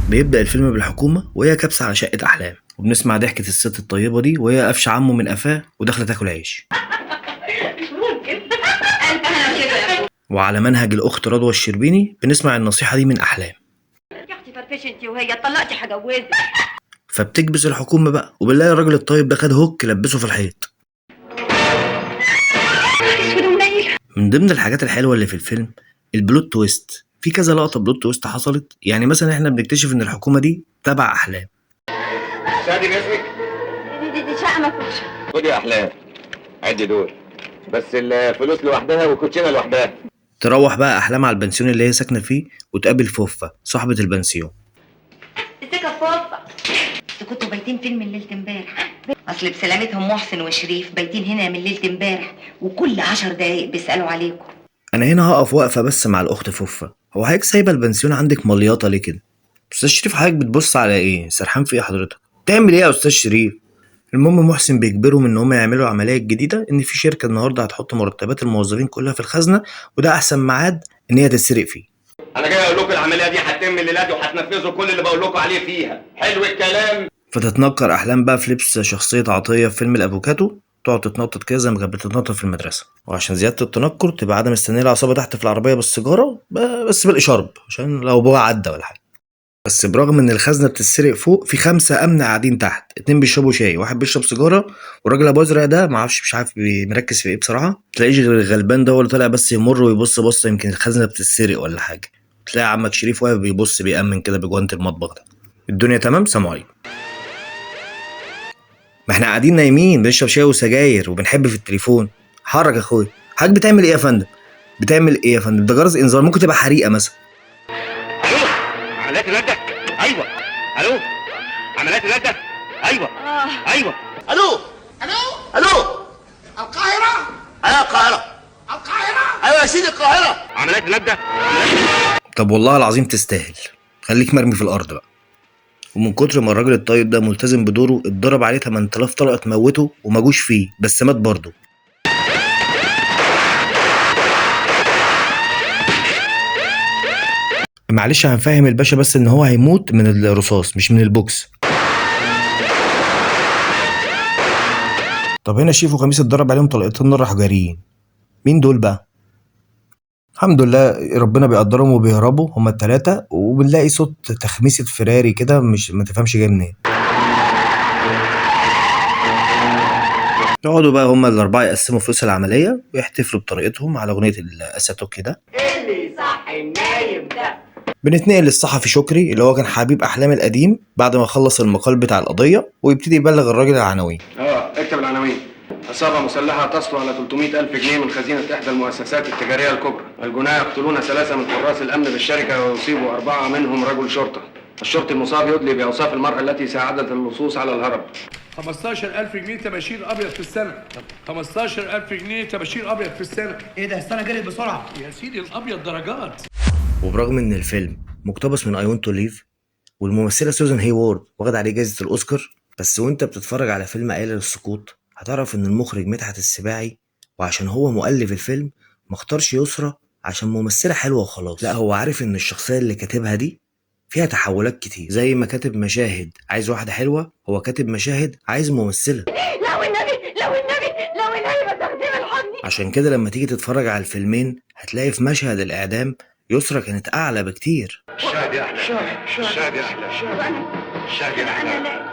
بيبدأ الفيلم بالحكومة وهي كابسة على شقة أحلام، وبنسمع ضحكة الست الطيبة دي وهي قافشة عمه من قفاه وداخلة تاكل عيش. مش ممكن. ألف هنا وشفا يا أخويا. وعلى منهج الأخت رضوى الشربيني بنسمع النصيحة دي من أحلام. يا أختي فرفشي أنت وهي، اتطلقتي هجوزك. فبتكبس الحكومة بقى، وبنلاقي الراجل الطيب ده خد هوك لبسه في الحيط. اسود ونيل. من ضمن الحاجات الحلوة اللي في الفيلم ال plot twist، في كذا لقطة plot twist حصلت. يعني مثلا احنا بنكتشف ان الحكومة دي تبع أحلام. شادي باسمك؟ دي شقة مفروشة. خدي يا أحلام، عدي دول بس الفلوس لوحدها والكوتشينة لوحدها. تروح بقى أحلام على البنسيون اللي هي ساكنة فيه وتقابل فوفا صاحبة البنسيون. ازيك يا فوفا؟ انتوا كنتوا بايتين فين من ليلة امبارح؟ اصل بسلامتهم محسن وشريف بايتين هنا من ليلة امبارح، وكل 10 دقايق بيسألوا عليكم. أنا هنا هقف وقفة بس مع الأخت فوفا، هو حضرتك سايبة البنسيون عندك مليطة ليه كده؟ أستاذ شريف حضرتك بتبص على إيه؟ سرحان في إيه حضرتك؟ تعمل إيه يا أستاذ شريف؟ المهم محسن بيجبرهم إن هم يعملوا عملية جديدة، إن في شركة النهاردة هتحط مرتبات الموظفين كلها في الخزنة، وده أحسن ميعاد إن هي تتسرق فيه. أنا جاي أقول لكم العملية دي هتتم الليلة دي وهتنفذوا كل اللي بقول لكم عليه فيها. حلو الكلام. فتتنكر أحلام بقى في لبس شخصية عطية في فيلم الأفوكاتو، تقعد تتنطط كده زي ما كانت بتتنطط في المدرسة. وعشان زيادة التنكر تبقى قاعدة مستنية العصابة تحت في العربية بالسيجارة، بس بالإشارب عشان لو أبوها عدى ولا حاجة. بس برغم إن الخزنة بتتسرق فوق، في 5 أمن قاعدين تحت، 2 بيشربوا شاي، واحد بيشرب سيجارة، والراجل أبو أزرق ده ما أعرفش مش عارف مركز في إيه بصراحة. تلاقيش غير الغلبان ده هو اللي طالع بس يمر ويبص بصة يمكن الخزنة بتتسرق ولا حاجة. تلاقي عمك شريف واقف بيبص بيأمن كده بجوانت المطبخ ده. الدنيا تمام، سلام عليكم. ما احنا قاعدين نايمين بنشرب شاي وسجاير وبنحب في التليفون. حرك يا اخويا. حضرتك بتعمل ايه يا فندم؟ بتعمل ايه يا فندم؟ ده جرس انذار، ممكن تبقى حريقه مثلا. الو، عمليات الردة؟ ايوه. الو، عمليات الردة؟ ايوه. ايوه. الو. الو. الو. القاهرة؟ ايوه القاهرة. القاهرة؟ ايوه يا سيدي القاهرة. عمليات الردة؟ طب والله العظيم تستاهل، خليك مرمي في الارض بقى. ومن كتر ما الراجل الطيب ده ملتزم بدوره اتضرب عليه 8000 طلقه تموته وما جوش فيه، بس مات برضه. معلش هنفهم الباشا بس ان هو هيموت من الرصاص مش من البوكس. طب هنا شريف وخميس اتضرب عليهم طلقتين نار راحوا جاريين. مين دول بقى؟ الحمد لله ربنا بيقدرهم وبيهربوا هما التلاتة، وبنلاقي صوت تخميسة فراري كده مش ما تفهمش جاي منين. يقعدوا بقى هما الأربعة يقسموا فلوس العملية ويحتفلوا بطريقتهم على أغنية الأساتوكي ده. اللي صح النايم ده. بنتنقل للصحفي شكري اللي هو كان حبيب أحلام القديم بعد ما خلص المقال بتاع القضية، ويبتدي يبلغ الراجل العناوين. اكتب العناوين. عصابة مسلحة تصل على 300,000 جنيه من خزينة إحدى المؤسسات التجارية الكبرى. الجناة يقتلون 3 من حراس الأمن بالشركة ويصيبوا 4 منهم رجل شرطة. الشرطي المصاب يدلي بأوصاف المرأة التي ساعدت اللصوص على الهرب. 15,000 جنيه تباشير أبيض في السنة. 15,000 جنيه تباشير أبيض في السنة. إيه ده؟ السنة جريت بسرعة. يا سيدي الأبيض درجات. وبرغم إن الفيلم مقتبس من I Want to Live والممثلة سوزان هيوارد واخد عليه جائزة الأوسكار، بس وأنت بتتفرج على فيلم آيلة للسقوط هتعرف إن المخرج مدحت السباعي، وعشان هو مؤلف الفيلم ما اختارش يسرا عشان ممثلة حلوة وخلاص، لا هو عارف إن الشخصية اللي كاتبها دي فيها تحولات كتير. زي ما كاتب مشاهد عايز واحدة حلوة، هو كاتب مشاهد عايز ممثلة. لو النبي، لو النبي، لو النبي ما تاخديه من حضني. عشان كده لما تيجي تتفرج على الفيلمين هتلاقي في مشهد الإعدام يسرا كانت أعلى بكتير. الشاهد يا أحلى، الشاهد يا أحلى، الشاهد يا أحلى.